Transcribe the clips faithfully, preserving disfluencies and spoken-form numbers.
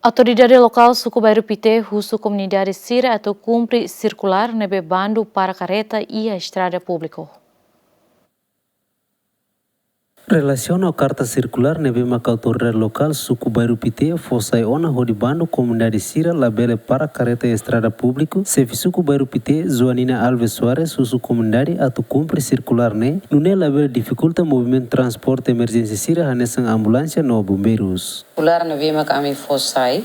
Autoridade lokál suku Bairru Pité husu komunidade sira atu kumpre sirkulár ne'ebé bandu para karreta iha estrada públiku. Relasiona ho karta sirkulár ne'ebé maka autoridade lokál suku Bairru Pité fó sai ona hodi bandu komunidade sira labele para karreta iha estrada públiku, xefe suku Bairru Pité, Joanina Alves Soares, husu komunidade atu kumpre sirkulár ne'e, nune'e labele difikulta movimentu transporte emerjénsia sira hanesan ambulánsia no bombeirus. Sirkulár ne'ebé maka ami fó sai,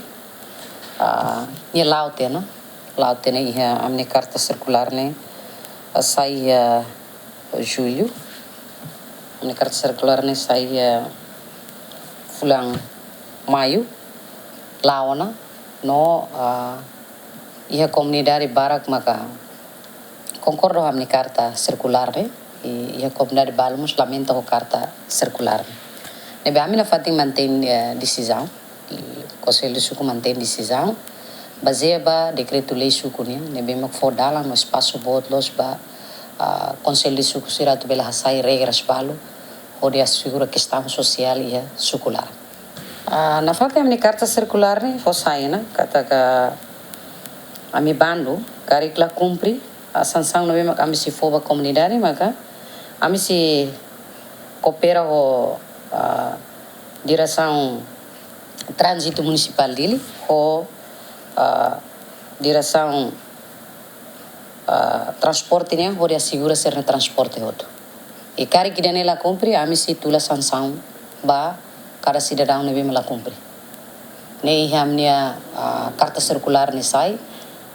ah, nia la'o tiha ona, la'o tiha ona iha ami-nia karta sirkulár ne'e, ah, sai iha Jullu. Ami-nia karta sirkulár ne'e sai iha fulan Maiu, la'o ona, no, ah, iha komunidade barak maka konkorda ho ami-nia karta sirkulár ne'e, i iha komunidade balu mós lamenta ho karta sirkulár ne'e. Ne'ebé ami nafatin mantein, eh, desizaun, i Konsellu Suku mantein desizaun, bazeia ba dekretu-lei suku nian, ne'ebé mak fó dalan no espasu boot loos ba, ah, Konsellu Suku sira atu bele hasai regras balu, hodi asegura kestaun sosiál iha suku laran. Ah, nafatin ami-nia karta sirkulár ne'e fó sai ona, katak ami bandu, karik la kumpre, ah, sansaun ne'ebé mak ami sei fó ba komunidade, maka ami sei koopera ho, ah, Diresaun Tránzitu Munisipál Dili, ho, ah, Diresaun, ah, Transporte nian, hodi asegura sira-nia transporte hotu. I karik ida-ne'e la kumpre, ami sei tula sansaun ba kada sidadaun ne'ebé mak la kumpre. Ne'e iha ami-nia, ah, karta sirkulár ne'e sai,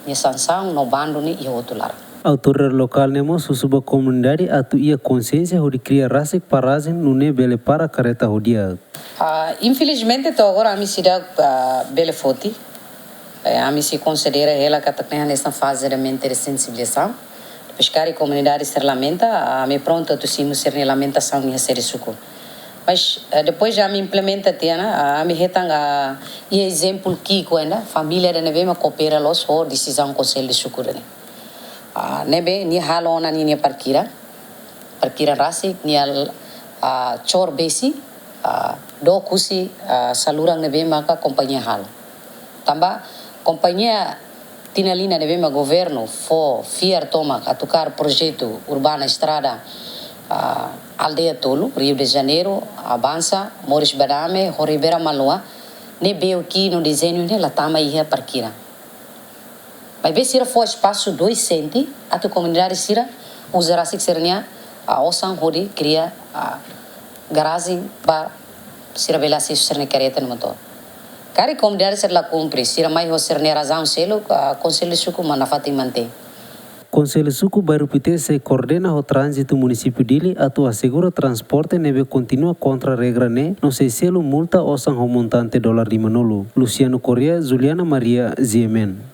nia sansaun no bandu ne'e iha hotu laran. Autoridade lokál ne'e mós husu ba komunidade atu iha konsiénsia hodi kria rasik parajen nune'e bele para karreta ho di'ak. Ah, infelizmente, to'o agora ami seidauk, ah, bele foti. Eh, ami sei konsidera hela katak ne'e hanesan faze de mente de sensibilizasaun. Depois karik komunidade sira lamenta, ami prontu atu simu sira-nia lamentasaun iha sede suku. Mas, eh, depois de ami implementa tiha ona, ah, ami hetan, ah, iha ezemplu ki'ik ona, família ida ne'ebé mak koopera loos ho desizaun Konsellu de Suku ne'e. Ah, ne'ebé nia halo ona ninia parkira, parkira rasik, nia, ah, cor besi, ah, dook husi, ah, saluran ne'ebé maka kompañia halo. Tanba kompañia Tinalina ne'ebé mak governu fó fiar tomak atu kaer projetu urbana estrada, ah, aldeia tolu, Rio de Janeiro, Avansa, Moris Badame, ho Ribeira Maloa, ne'ebé o ki no dezeñu ne'e la tama iha parkira. Maibé sira fó espasu dois senti atu komunidade sira uza rasik sira-nia, ah, osan hodi kria, ah, garajen ba sira bele asesu sira-nia karreta no motór. Karik komunidade sira la kumpre, sira mai ho sira-nia razaun seluk, ah, Konsellu Suku mak nafatin mantein. Konsellu Suku Bairru Pité sei koordena ho Tránzitu Munisípiu Dili atu asegura transporte ne'ebé kontinua kontra regra ne'e no sei selu multa osan ho montante dolar lima-nulu. Luciano Correia, Juliana Maria, G M N.